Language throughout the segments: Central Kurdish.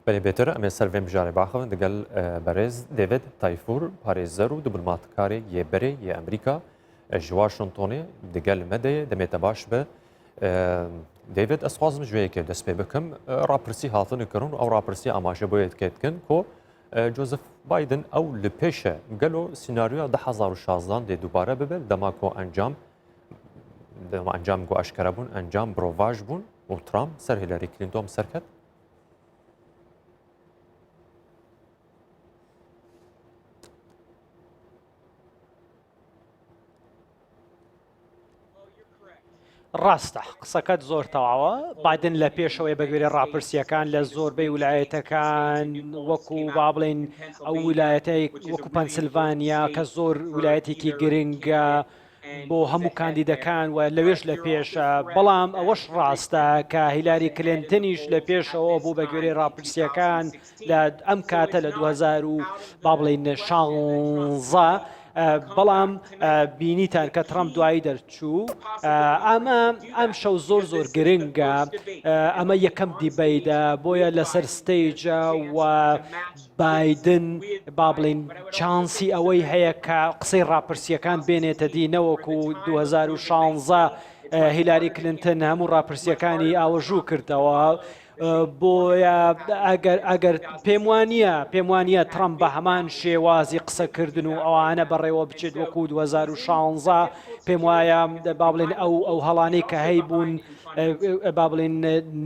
بەلێ بێتر ئەمێ سەر ڤێ مژارێ باخڤن دگەل بەرێز دێڤد تایفور پارێزەر و دبلماتکارێ یێ بەرێ یێ ئەمریکا ژ واشنتۆنێ دگەل مە دەیێ دەمێ تە باش بە دەیڤد ئەس خوازم ژ وێ یەکێ دەست پێ بکەم ڕاپرسی هاتن کرن و ئەو ڕاپرسی ئاماژە بۆ یەکێ دکن کۆ جۆزف بایدن ئەو لە پێشە گەلۆ سیناریۆ 2016 دێ دووبارە ببێت دەما کۆ ئەنجام دەما ئەنجام گۆ ئاشکرا بوون ئەنجام برۆڤاژ بوون و ترامپ سەر هیلاری کلینتۆن سەرکەت. ڕاستە قسەکەت زۆر تەواوە بادن لە پێشەوەی بەگوێرە ڕاپرسیەکان لە زۆربەی ولایەتەکان وەکو با بڵێن ئەو ولایەتەی وەکو پەنسلڤانیا کە زۆر ولایەتێکی گرنگە بۆ هەموو کاندیدەکان و لەوێش لە پێشە، بەڵام ئەوەش ڕاستە کە هیلاری کلێنتنیش لە پێشەوە بوو بە گوێرەی ڕاپرسییەکان لە ئەم کاتە لە 2000 و با بڵێین شانزە بەڵام بینیتان کە ترەمپ دوایی دەرچوو ئەمە ئەم شەو زۆر زۆر گرنگە ئەمە یەکەم debate ە بۆیە لەسەر stage ە و بایدن با بڵێین چانسی ئەوەی هەیە کە قسەی ڕاپرسیەکان بێنێتە دی نەوەکو 2016 هیلاری کلنتن هەموو ڕاپرسیەکانی ئاوەژوو کردەوە بۆیە ئەگەر ئەگەر پێم وانە پێم وانە ترەمپ بە هەمان شێوازی قسەکردن و ئەوانە بەڕێوە بچێت وەکو 2016 پێم وایە با بڵێن ئەو ئەو هەڵانەی کە هەیبوون با بڵێن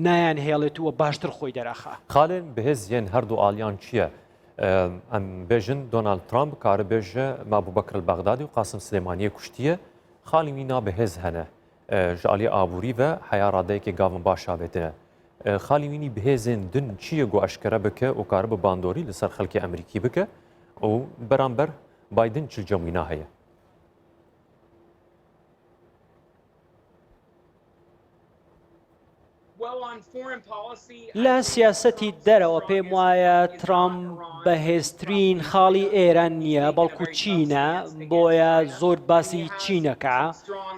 نایان هێڵێت و باشتر خۆی دەرەخا. خالێن بهێز یێن هەردوو ئالیان چیە؟ ئەم بێژن دۆنالد ترامپ کارە بێژە مە ئەبوبەکر البەغدادی و قاسم سلێمانیە کوشتیە خالی وی نا بهێز هەنە ژ ئالیە ئابووری ڤە حەیا ڕادەیەکێ گاڤن باش هاوێتنە خالی وینی بهێزێن دن چیە گو ئەشکەرە بکە و کارە بە باندۆری لەسەر خەلکی ئەمریکی بکە و بەرامبەر بایدن چل جەم وینا هەیە. لە سیاسەتی دەرەوە پێم وایە ترامپ بەهێزترین خاڵی ئێران نییە بەڵکو چینە بۆیە زۆر باسی چینەکە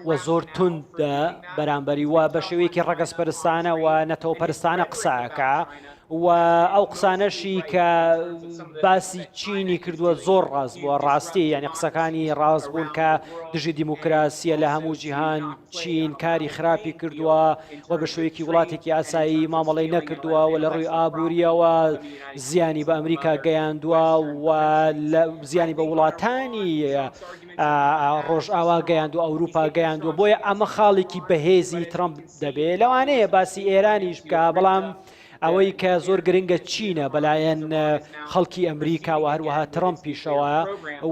و زۆر توندە بەرامبەری وە بە شێوەیەکی ڕەگەزپەرستانە و نەتەوەپەرستانە قسەکە و ئەو قسانەشی کە باسی چینی کردووە زۆر ڕاست بووە ڕاستی یعنی قسەکانی ڕاست بوون کە دژی دیموکراسیە لە هەموو جیهان چین کاری خراپی کردووە و بە شوێکی وڵاتێکی ئاسایی مامەڵی نەکردووە و لە ڕووی ئابووریەوە زیانی بە ئەمریکا گەیاندووە و زیانی بە وڵاتانی ڕۆژئاوا گەیاند و ئەوروپا گەیاندووە بۆیە ئەمە خاڵێکی بەهێزی ترەمپ دەبێت لەوانەیە باسی ئێرانیش بکە بەڵام ئەوەی کە زۆر گرنگە چینە بەلایەن خەڵکی ئەمریکا و هەروەها ترەمپیشەوە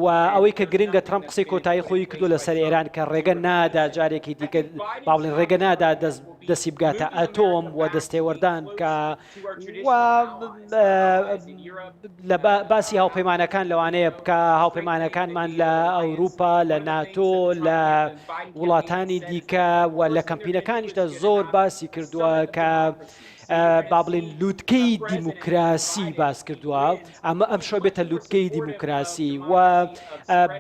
و ئەوەی کە گرنگە ترەمپ قسەی کۆتایی خۆی کردو لەسەر ئێران کە ڕێگە نادا جارێکی دیکە با بڵێن ڕێگە نادا دەست دەستی بگاتە ئەتۆم و دەستێوەردان بکە و لە باسی هاوپەیمانەکان لەوانەیە بکە هاوپەیمانەکانمان لە ئەوروپا لە ناتۆ لە وڵاتانی دیکە و لە کەمپینەکانیشدا زۆر باسی کردووە کە با بڵێن لوتکەی دیموکراسی باس کردووە ئەمە ئەم شەو بێتە لوتکەی دیموکراسی و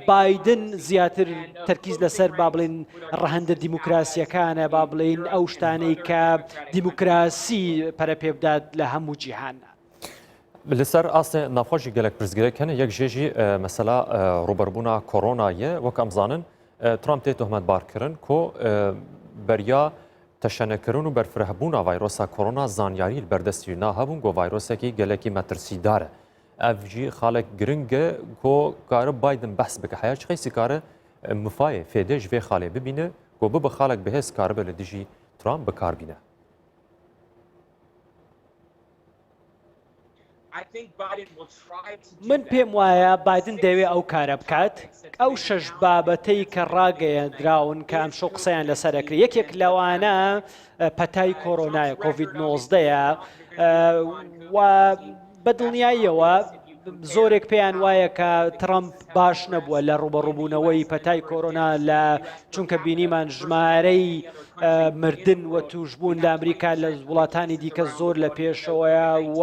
بایدن زیاتر تەرکیز لەسەر با بڵێن ڕەهەندە دیموکراسیەکانە با بڵێن ئەو شتانەی کە دیموکراسی پەرە پێبدات لە هەموو جیهان. لەسەر ئاستێ ناخۆشی گەلک پرسگرێک هەنە یەک ژێژی مەسەلا ڕوبەربوونا کۆرۆنا یە وەک ئەمزانن ترامپ تێ تۆهمەتبارکردن کۆ بەریا تەشەنەکردن و بەرفرەهبوونا ڤایرۆسا کۆرۆنا زانیاری بەردەستی نا هەبوون گۆ ڤایرۆسێکی گەلەکی مەترسیدارە ئەڤ ژی خاڵێک گرنگە کۆ کارە بایدن بەحس بکە حیا چ قەیسی کارە مفایێ فێدێ ژ vê خالێ ببینە گۆ ببە خاڵێک بەهێز کاربە لە دژی ترامپ بکار بینە. من پێم وایە بایدن دەیەوێ ئەو کارە بکات، ئەو شەش بابەتەی کە ڕاگەیەندراون کە ئەمشەو قسەیان لەسەر ئەکرێت، یەکێک لەوانە پەتای کۆرۆنایە، کۆڤید نۆزدەیە و بە دڵنیاییەوە زۆرێک پێیان وایە کە ترەمپ باش نەبووە لە ڕوبەڕوبوونەوەی پەتای کۆرۆنا لە چونکە بینیمان ژمارەی مردن و توشببوون لە ئەمریکا لە وڵاتانی دیکە زۆر لە پێشەوەیە و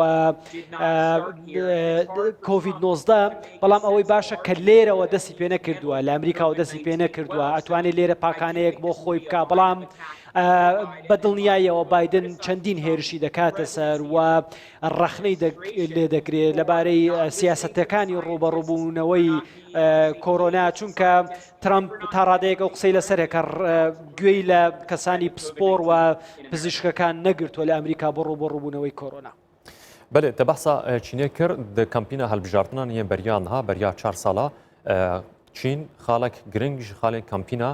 کۆVید 19 بەڵام ئەوەی باشە کە لێرەوە دەستی پێ نەکردووە لە ئەمریکاوە دەستی پێ نەکردووە ئەتوانێت لێرە پاکانەیەک بۆ خۆی بک بەڵام. بە دڵنیاییەوە بایدن چەندین هێرشی دەکاتە سەر و ڕەخنەی لێ دەکرێت لەبارەی سیاسەتەکانی ڕووبەڕووبوونەوەی کۆرۆنا چونکە ترامپ تا ڕادەیەک ئەو قسەی لەسەرە کە گوێی لە کەسانی پسپۆڕ و پزیشکەکان نەگرتووە لە ئەمریکا بۆ ڕووبەڕووبوونەوەی کۆرۆنا. بەێ تە بەحسا چینێ کرد دە کەمپینە هەلبژاردنان یە بەریا نها بەریا چار ساڵە چین خاڵک گرنگ ji خاڵێن کەمپینە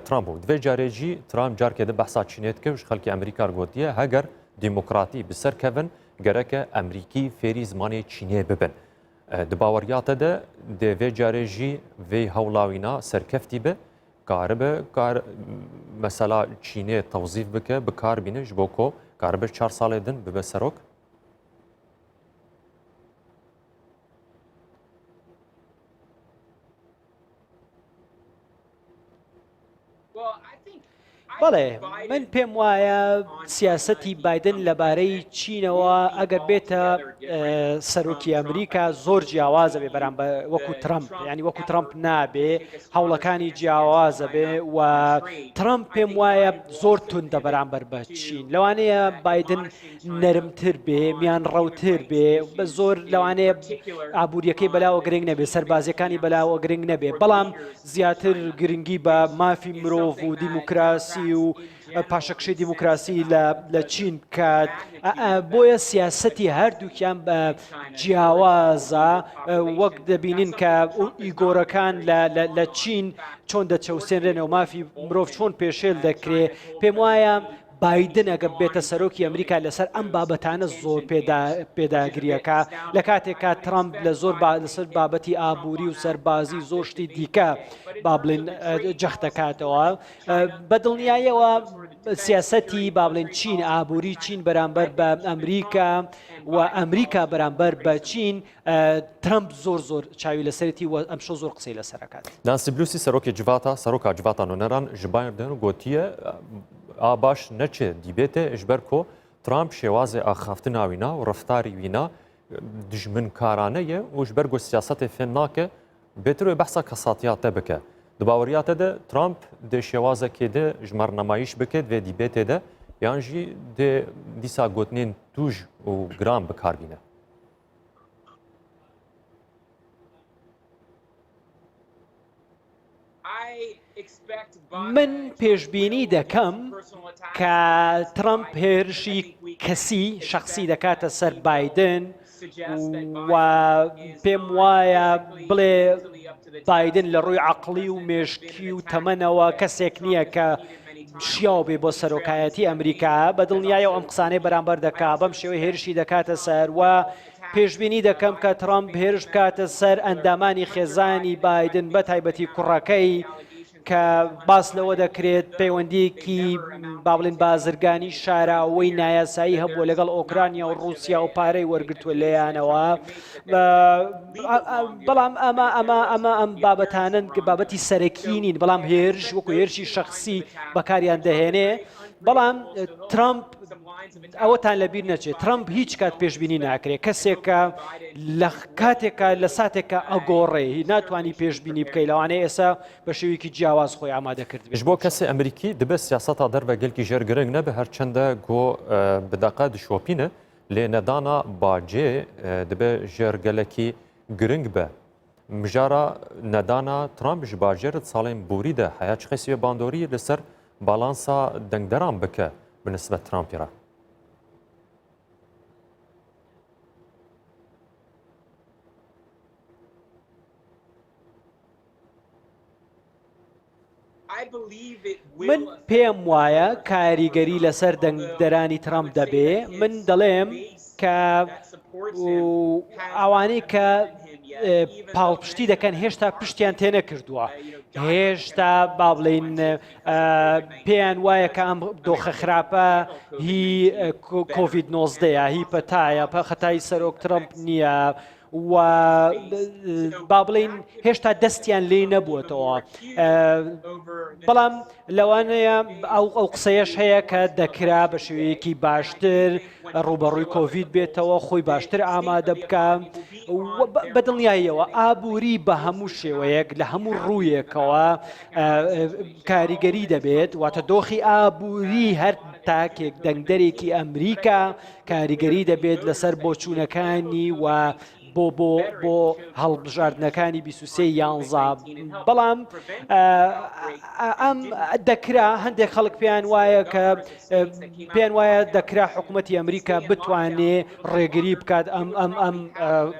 ترامپ بوو دوێ جارێ jî ترامپ جارکێ di behsa Çînê dike û ji xelkê Amerîka re gotiye heger demokratî bi ser kevin gereke Amerîkî fêrî zimanê Çînê bibin. Di baweriya te de dê vê carê jî vê hewla wî na serkeftî be, karibe kar mesela Çînê tewzîf bike, bi kar bîne ji bo ku karibe çar salê din bibe serok? بەڵێ من پێم وایە سیاسەتی بادن لەبارەی چینەوە ئەگەر بێتە سەرۆکی ئەمریکا زۆر جیاوازە بێ بەرام وەکو ترامپ ینی وەکو ترامپ نابێ هەوڵەکانی جیاوازە بێ و ترامپ پێم وایە زۆر توندە بەرامبەر بە چین لەوانەیە بادن نەرمتر بێ میان ڕەوتر بێ بە زۆر لەوانەیە ئابوووریەکەی بەلاوە گرنگ نەبێ سەربازیەکانی بەلاوە گرنگ نەبێ بەڵام زیاتر گرنگی بە مافی مرۆڤ و دیموکراسی و پاشەکشەی دیموکراسی لە چین بکات بۆیە سیاسەتی هەردووکیان بە جیاوازە وەک دەبینین کە ئیگۆرەکان لە چین چۆن دەچەوسێنرێنەوە مافی مرۆڤ چۆن پێشێل دەکرێ پێم وایە بایدن ئەگەر بێتە سەرۆکی ئەمریکا لەسەر ئەم بابەتانە زۆر پێداگریەکە لە کاتێکا ترامپ لە زۆر لەسەر بابەتی ئابووری و سەربازی زۆر شتی دیکە با بڵێن جەختەکاتەوە بە دڵنیاییەوە سیاسەتی با بڵێن چین ئابووری چین بەرامبەر بە ئەمریکا و ئەمریکا بەرامبەر بە چین ترەمپ زۆر زۆر چاوی لەسەرێتی و ئەمشەو زۆر قسەی لەسەر ئەکات. نانسی بلوسی سەرۆکی جڤاتا سەرۆکا جڤاتا نوێنەران ji Biden gotiye a baş neçe dîbête ji ber ku Trump şêwazê axaftina wî na û reftarî wî na dijminkarane ye û ji ber ku siyasetê fêm nake bêtir wê behsa kesatiya te bike. Di baweriya te de Trump dê şêwazekê de ji me re nemayiş bike di vê dîbêtê de yan jî dê dîsa gotinên tûj û giran bikar bîne. من پێشبینی دەکەم کە ترەمپ هێرشی کەسی شخصی دەکاتە سەر بایدن و پێم وایە بڵێ بایدن لە ڕووی عقلی و مێشکی و تەمەنەوە کەسێک نییە کە شیاو بێ بۆ سەرۆکایەتی ئەمریکا بە دڵنیایەوە ئەم قسانەی بەرامبەر دەکا بەم شێوەی هێرشی دەکاتە سەر و پێشبینی دەکەم کە ترامپ هێرش بکاتە سەر ئەندامانی خێزانی بایدن بە تایبەتی کوڕەکەی کە باس لەوە دەکرێت پەیوەندیەکی با بڵێن بازرگانی شاراوەی نایاسایی هەبووە لەگەڵ ئۆکرانیا و ڕووسیا و پارەی وەرگتووە لێیانەوە بەڵام ئەمە ئەمە ئەمە ئەم بابەتانن کە بابەتی سەرەکی نین بەڵام هێرش وەکو هێرشی شخصی بەکاریان دەهێنێ بەڵام ترامپ ئەوەتان لەبیر نەچێت ترامپ هیچ کات پێشبینی ناکرێت کەسێکە لە کاتێکە لە ساتێکە ئەگۆڕێ ناتوانانی پێشبینی بکەی لەوانەیە ئێستا بە شێوەیەکی جیاواز خۆی ئامادە کرد ji bo kesê Amerîkî dibe siyaseta derve gelkî jêr giring nebe her çende go bi deqe dişopîne Lê nedana bacê dibe jêr gelekî giring be. Mijara nedana Trump ji bacê re di salên borî de heya çi qesî wê bandorî li ser balansa dengderan bike bi nisbet Trumpî re. من پێم وایە کاریگەری لەسەر دەنگدەرانی ترەمپ دەبێ، من دەڵێم کە ئەوانەی کە پاڵپشتی دەکەن هێشتا پشتیان تێنەکردووە، هێشتا با بڵین پێیان وایە کە ئەم دۆخە خراپە هی کۆڤید 19 هی پەتایە پە خەتای سەرۆک ترەمپ نییە. و با بڵین هێشتا دەستیان لێی نەبووەتەوە بەڵام لەوانەیە ئەو ئەو قسەیەش هەیە کە دەکرا بە شێوەیەکی باشتر ڕوبەڕووی کۆڤید بێتەوە خۆی باشتر ئامادە بکە. بە دڵنیاییەوە ئابووری بە هەموو شێوەیەک لە هەموو ڕوویەکەوە کاریگەری دەبێت، واتە دۆخی ئابووری هەر تاکێک دەنگدەرێکی ئەمریکا کاریگەری دەبێت لەسەر بۆچوونەکانی و بۆ بۆ بۆ هەڵبژاردنەکانی 23 یانزا بەڵام ئەم دەکرا هەندێک خەڵک پێیان وایە کە پێیان وایە دەکرا حکوومەتتی ئەمریکا بتوانێ ڕێگری بکات ئەم ئەم ئەم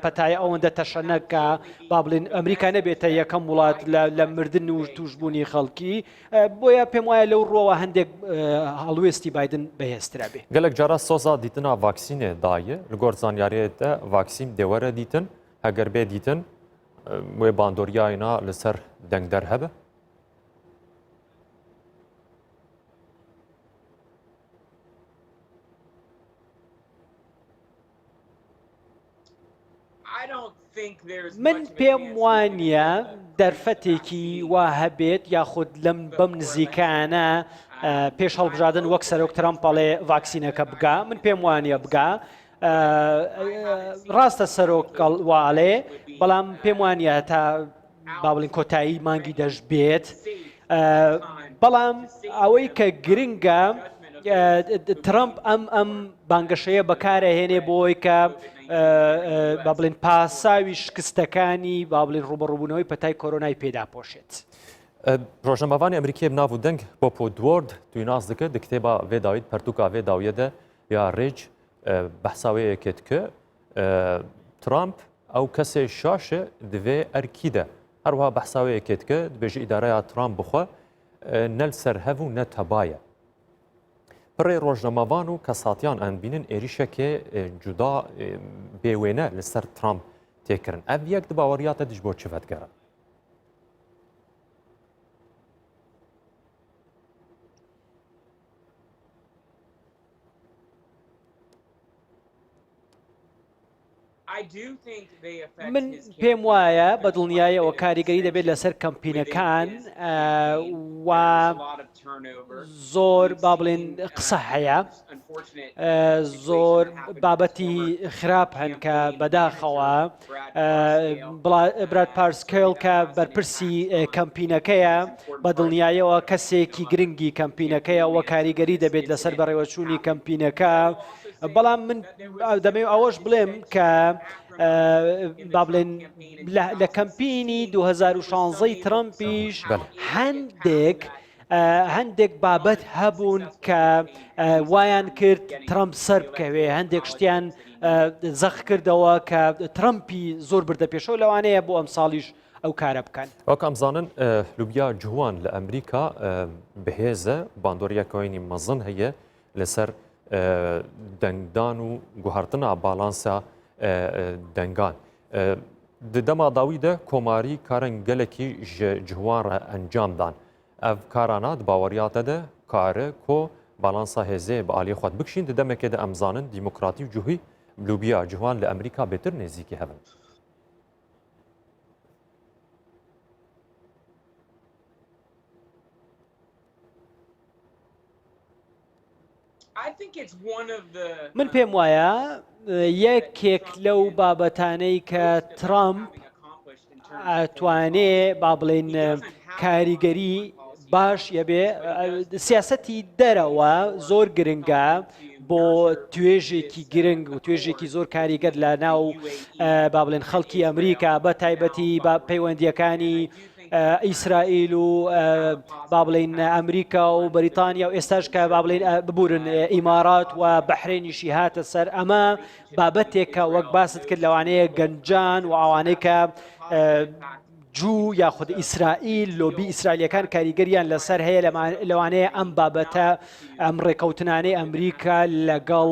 پەتای ئەوەندە تەشەنەکە با بڵێن ئەمریکا نەبێتە یەکەم وڵات لە مردن و توشببوونی خەڵکی بۆیە پێم وایە لەو ڕووەوە هەندێک هەڵوێستی بایدن بەهێزترە بێ. گەلەک جارا سۆزا دیتنا ڤاکسینێ دایە، li gor zanyariyê te vaksîn dê were dîtin، heger bê dîtin wê bandoriyayna li ser dengder hebe؟ من پێم وانییە دەرفەتێکی وا هەبێت یاخود لەم بەم نزیکانە پێش هەڵبژاردن وەک سەرۆک ترەمپ ئەڵێ ڤاکسینەکە بگا من پێم وانییە بگا ڕاستە سەرۆک واڵێ بەڵام پێم وانییە تا با بڵین کۆتایی مانگی دەش بێت بەڵام ئەوەی کە گرنگە ترەمپ ئەم ئەم بانگەشەیە بەکارەهێنێ بۆی کە با بڵین پاساوی شکستەکانی با بڵین ڕوبەڕوبوونەوەی پەتای کۆرۆنای پێداپۆشێت. ڕۆژنامەوانی ئەمریکی بناو و دەنگ بۆ پۆدوۆرد توی ناس دکرد di kitêba vê dawî pertûka vê dawiyê de ya rêc behsa wê yekê dike Trump ew kesê şaş e divê erkî de. Her wiha behsa wê yekê dike, dibêje îdareya Trump bi xwe ne li ser hev û ne teba ye. Pirê rojnamevan û kesatiyan em bînin êrîşekê cuda bêwêne li ser Trump tê kirin. Ev yek di baweriya te ji bo çi vedigere? من پێم وایە بە دڵنیایەوە کاریگەری دەبێت لەسەر کەمپینەکان و زۆر با بڵێن قسە هەیە زۆر بابەتی خراپ هەن کە بەداخەوە براد پارسکێل کە بەرپرسی کەمپینەکەیە بە دڵنیایەوە کەسێکی گرنگی کەمپینەکەیە وە کاریگەری دەبێت لەسەر بەڕێوەچوونی کەمپینەکە بەڵام من دەمەوێت ئەوەش بڵێم کە با بڵێن لە کەمپینی 2016 ترەمپیش هەندێک هەندێک بابەت هەبوون کە وایان کرد ترەمپ سەر بکەوێ هەندێک شتیان زەخ کردەوە کە ترەمپی زۆر بردە پێشەوە لەوانەیە بۆ ئەم ساڵیش ئەو کارە بکەن. وەک ئەمزانن لوبیا جوان لە ئەمریکا بەهێزە باندۆریەکەوەینی مەزن هەیە لەسەر دەنگدان و گوهرتنا باڵانسا دەنگان. Di dema dawî de komarî karên gelekî ji ciwan re encam dan. Ev karana di baweriya te de kare ku balansa hêzê bi aliyê xwe bikişîn di demekê de em zanin demokratî û cuhî lûbiya ciwan li Amerîka bêtir nêzîkî hev in. من پێم وایە یەکێک لەو بابەتانەی کە ترامپ ئەتوانێ با بڵێن کاریگەری باش یەبێ سیاستی دەرەوە زۆر گرنگە بۆ توێژێکی گرنگ و توێژێکی زۆر کاریگەر لە ناو با بڵێن خەڵکی ئەمریکا بە تایبەتی بە پەیوەندیەکانی ئیسرائیل و با بڵین ئەمریکا و بەریتانیا و ئێستاش کە با بڵین ببورن ئیمارات و بەحرێنیشی هاتە سەر ئەمە بابەتێکە وەک باست کرد لەوانەیە گەنجان و ئەوانەی کە جوو یاخود ئیسرائیل لۆبی ئیسرائیلەکان کاریگەریان لەسەر هەیە لەوانەیە ئەم بابەتە ئەم ڕێکەوتنانەی ئەمریکا لەگەڵ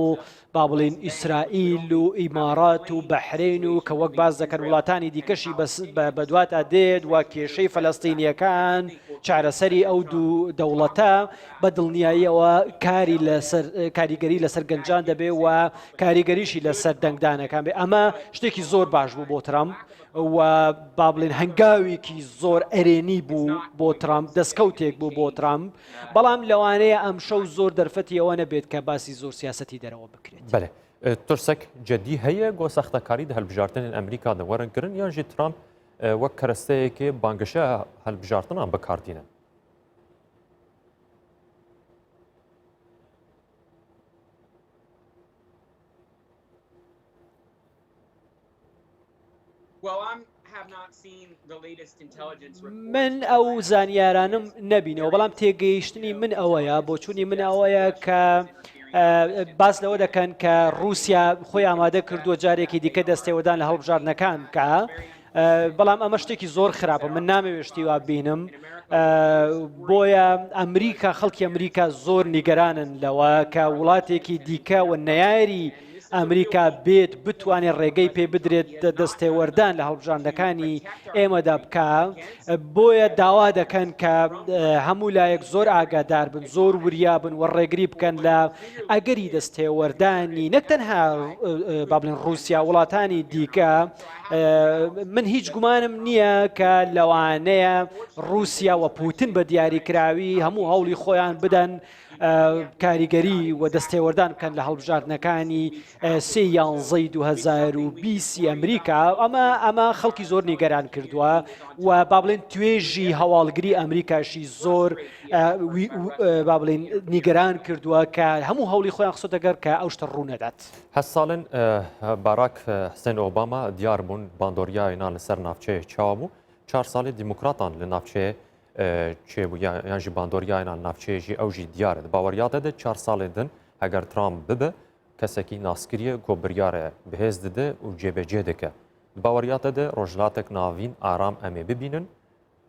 با بڵێین ئیسرائیل و ئیمارات و بەحرەین و کە وەک باس دەکەن وڵاتانی دیکەشی بەدواتا دێت و کێشەی فەلەستینیەکان چارەسەری ئەو دوو دەوڵەتە بە دڵنیاییەوە کاری لەسەر کاریگەری لەسەر گەنجان دەبێ و کاریگەریشی لەسەر دەنگدانەکان بێ ئەمە شتێکی زۆر باش بوو بۆ ترامپ و با بڵێن هەنگاوێکی زۆر ئەرێنی بوو بۆ ترامپ دەستکەوتێک بوو بۆ ترامپ بەڵام لەوانەیە ئەمشەو زۆر دەرفەتی ئەوە نەبێت کە باسی زۆر سیاسەتی دەرەوە بکرێت. بەلێ. ترسەک جدی هەیە گۆ ساختەکاری di hilbijartinên Amerîka de werin kirin yan jî Trump wek keresteyekê bangeşe hilbijartinan bikar tîne? من ئەو زانیارانم نەبینەوە بەڵام تێگەیشتنی من ئەوەیە بۆچوونی من ئەوەیە کە باس لەوە دەکەن کە رووسیا خۆی ئامادە کردووە جارێکی دیکە دەستێوەدان لە هەڵبژاردنەکان بکە بەڵام ئەمە شتێکی زۆر خراپە من نامەوێت شتی وا بینم بۆیە ئەمریکا خەڵکی ئەمریکا زۆر نیگەرانن لەوە کە وڵاتێکی دیکە و نەیاری ئەمریکا بێت بتوانێت ڕێگەی پێ بدرێت دەستێوەردان لە هەڵبژاردنەکانی ئێمەدا بکە بۆیە داوا دەکەن کە هەموو لایەک زۆر ئاگادار بن زۆر وریا بن و ڕێگری بکەن لە ئەگەری دەستێوەردانی نەک تەنها با بڵێن رووسیا وڵاتانی دیکە من هیچ گومانم نییە کە لەوانەیە رووسیا و پوتن بە دیاریکراوی هەموو هەوڵی خۆیان بدەن کاریگەری و دەستێوەردان بکەن لە هەڵبژاردنەکانی سێ یانزەی 2020 ئەمریکا ئەمە ئەمە خەڵکی زۆر نیگەران کردووە و با بڵێن توێژی هەواڵگری ئەمریکاشی زۆر با بڵێن نیگەران کردووە کە هەموو هەوڵی خۆیان خستۆتە گەڕ کە ئەو شتە ڕوو نەدات. هەشت ساڵن باراک حسێن ئۆباما دیار بوون باندۆریاینا لەسەر ناوچەیە چاوە بوو چوار ساڵی دیموکراتان لە ناوچەیە چێ بوو یان ژی باندۆریاینا ناوچەیە ژی ئەو ژی دیارە باوەریاتە دە چوار ساڵێ دن ئەگەر ترامپ ببە کەسێکی ناسکریە گۆ بریارە بەهێز ددە و جێبەجێ دەکە باوەریاتە دە ڕۆژلاتێک ناوین ئارام ئەمێ ببینن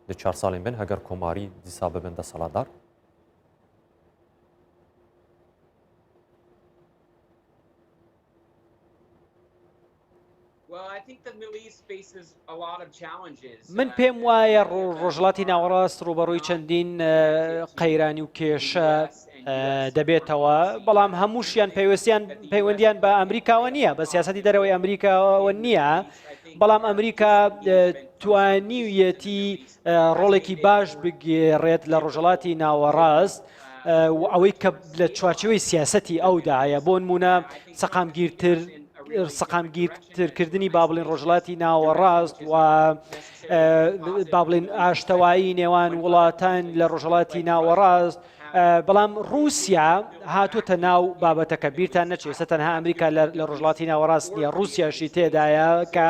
دە چوار ساڵین بن هەگەر کۆماری دیسا ببن دەسەڵاتدار. من پێم وایە ڕۆژهەڵاتی ناوەڕاست ڕووبەڕووی چەندین قەیرانی و کێشە دەبێتەوە بەڵام هەمووشیان پەیوەستیان پەیوەندیان بە ئەمریکاوە نییە بە سیاستی دەرەوەی ئەمریکاوە نییە بەڵام ئەمریکا توانیویەتی ڕۆڵێکی باش بگێڕێت لە ڕۆژهڵاتی ناوەڕاست و ئەوەی کە لە چوارچەوەی سیاستی ئەودا هەیە بۆ نمونە سەقامگیرتر سەقامگیرترکردنی با بڵین ڕۆژهەڵاتی ناوەڕاست و با بڵین ئاشتەوایی نێوان وڵاتان لە ڕۆژهەڵاتی ناوەڕاست بەڵام رووسیا هاتوتە ناو بابەتەکە بیرتان نەچێت ئێستا تەنها ئەمریکا لە ڕۆژهەڵاتی ناوەڕاست نییە رووسیاشی تێدایە کە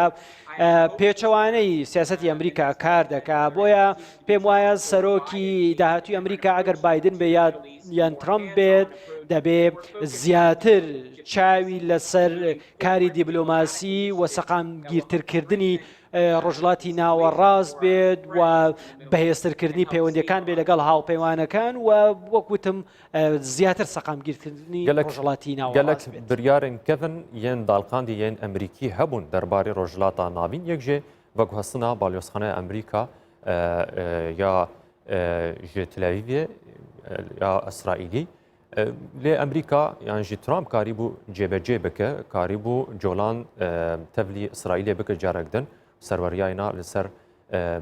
پێچەوانەی سیاستی ئەمریکا کار دەکا بۆیە پێم وایە سەرۆکی داهاتوی ئەمریکا ئەگەر بادن بێ یان ترەمپ بێت دەبێ زیاتر چاوی لەسەر کاری دیبلۆماسی و سەقامگیرترکردنی ڕۆژهەڵاتی ناوەڕاست بێت و بەهێزترکردنی پەیوەندیەکان بێ لەگەڵ هاوپەیمانەکان و وەک وتم زیاتر سەقامگیرکردنی ڕۆژهەڵاتی ناوەڕاست گەلەک بریارên kevin yên dalqandî yên Amerîkî hebûn derbarê Rojhilata Navîn yek jê veguhestina balyozxaneya Amerîka ya ji Tel Avivê ya Îsraîlî lê Amerîka yan jî Trump karîbû cêbecê bike karîbû Colan tevlî Îsraîlê bike carek din serweriyayna li ser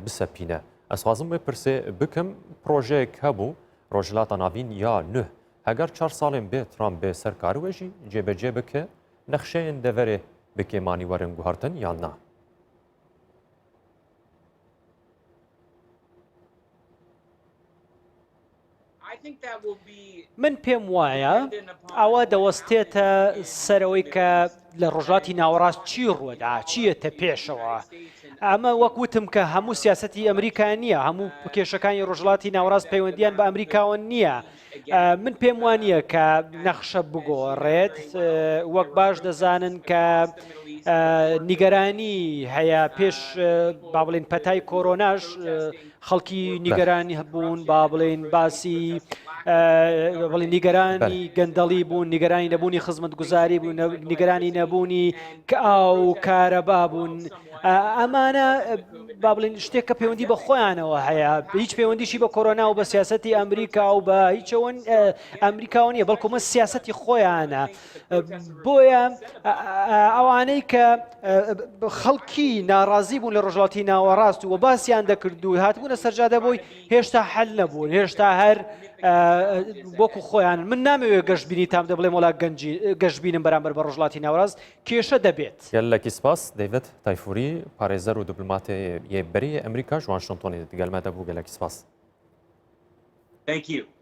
bisepîne. Ez xwazim wê pirsê bikim projeyek hebû Rojhilata Navîn ya nuh heger çar salên bê Trump bê ser karî wê jî cêbecê bike nexşeyên deverê bi kêmanî werin guhertin yan na? من پێم وایە ئەوە دەوەستێتە سەرەوەی کە لە ڕۆژهەڵاتی ناوەڕاست چی ڕووەدا چیەتە پێشەوە ئەمە وەک وتم کە هەموو سیاستی ئەمریکا نییە هەموو کێشەکانی ڕۆژهەڵاتی ناوەڕاست پەیوەندیان بە ئەمریکاوە نییە من پێم وانە کە نەخشە بگۆڕێت وەک باش دەزانن کە نیگەرانی هەیە پێش با بڵین پەتای کۆرۆناش خەڵکی نیگەرانی هەبوون با بڵێین باسی بڵێ نیگەرانی گەندەڵی بوون نیگەرانی نەبوونی خزمەتگوزاری بوون نیگەرانی نەبوونی کە ئاو و کارەبا بوون ئەمانە با بڵێن شتێک کە پەیوەندی بە خۆیانەوە هەیە هیچ پەیوەندیشی بە کۆرۆنا و بە سیاستی ئەمریکا و بە هیچەوە ئەمریکاوە نییە بەڵکومە سیاستی خۆیانە بۆیە ئەوانەی کە خەڵکی ناڕازی بوون لە ڕۆژهەڵاتی ناوەڕاست و باسیان دەکرد و هاتبوونە سەرجادە بۆی هێشتا حل نەبوون هێشتا هەر وەکو خۆیان من نامەوێ گەشتبینی تام دەبڵێم وڵا گەنجی گەشتبینم بەرامبەر بە ڕۆژهەڵاتی ناوەڕاست کێشە دەبێت. گەلەکی سپاس دەیڤد تایفوری پارێزەر و دیپلۆماتێ یێ بەرێ ئەمریکا ژ واشنتۆنێ دگەل مە دەبوو گەلەکی سپاس. Thank you.